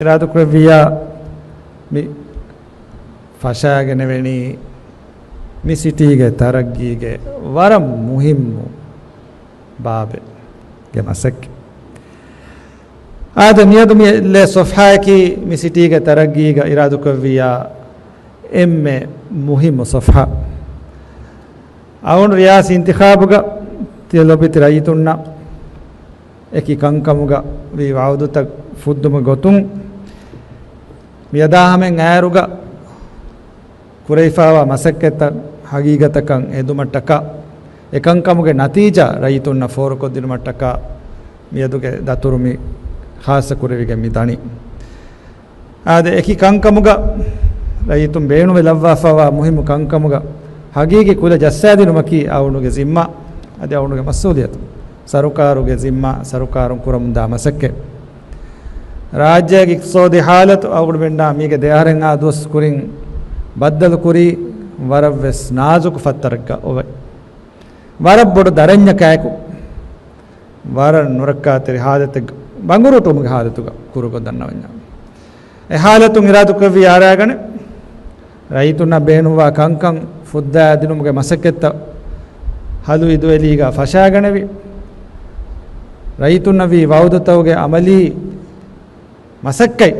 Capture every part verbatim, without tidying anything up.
އިރާދަކުރެއްވިއްޔާ މި ފަށާގެނެވެނީ މި ސިޓީގެ ތަރައްގީގެ ވަރަށް މުހިއްމު ބާބެއްގެ މަސައްކަތް. އާދެ، މިއަދު މި އެއްލެ ސޮފްހާއަކީ މި ސިޓީގެ ތަރައްގީގަ އިރާދަކުރެއްވިއްޔާ އެންމެ މުހިއްމު ސޮފްހާ. އަޅުގަނޑު ރިޔާސީ އިންތިޚާބުގަ ތިޔަ ލޯބިވެތި ރައްޔިތުންނަށް އެކި ކަންކަމުގަ ވީ ވައުދުތައް ފުއްދުމުގެ ގޮތުން، މިއަދާ ހަމައިން އައިރުގަ ކުރެވިފައިވާ މަސައްކަތްތައް ހަގީގަތަކަށް އެދުމަށްޓަކާ، އެ ކަންކަމުގެ ނަތީޖާ ރައްޔިތުންނަށް ފޯރުކޮށްދިނުމަށްޓަކާ، މިއަދުގެ ދަތުރު މި ޚާއްޞަ ކުރެވިގެން މި ދަނީ. އާދެ، އެކި ކަންކަމުގަ ރައްޔިތުން ބޭނުންވެ ލައްވާފައިވާ މުހިއްމު ކަންކަމުގަ ހަގީގީ ކުލަ ޖައްސާދިނުމަކީ އަޅުގަނޑުގެ ޒިންމާ، އަދި އަޅުގަނޑުގެ މަސްއޫލިއްޔަތު. ސަރުކާރުގެ ޒިންމާ، ސަރުކާރުން ކުރަމުންދާ މަސައްކަތް. ރާއްޖޭގެ އިޤްތިޞާދީ ޙާލަތު އަޅުގަނޑުމެންނާ މީގެ ދެ އަހަރެއްހާ ދުވަސް ކުރިން ބައްދަލުކުރީ ވަރަށްވެސް ނާޒުކު ފައްތަރެއްގަ އޮވެ. ވަރަށް ބޮޑު ދަރަންޏަކާއެކު، ވަރަށް ނުރައްކާތެރި ޙާލަތެއްގަ، ބަނގުރޫޓުވުމުގެ ޙާލަތުގަ ކުރުކޮށް ދަންނަވަންޏާ. އެ ޙާލަތުން އިރާދަކުރެއްވި އަރާގަނެ، ރައްޔިތުންނަށް ބޭނުންވާ ކަންކަން ފުއްދާދިނުމުގެ މަސައްކަތްތައް ހަލު އިދުއެލީގަ ފަށާގަނެވި، ރައްޔިތުންނަށް ވީ ވައުދުތަކުގެ ޢަމަލީ މަސައްކަތް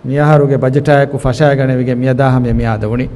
މިއަހަރުގެ ބަޖެޓާއެކު ފަށާގަނެވިގެން މިއަދާ ހަމަޔަށް މިއާދަވުނީ.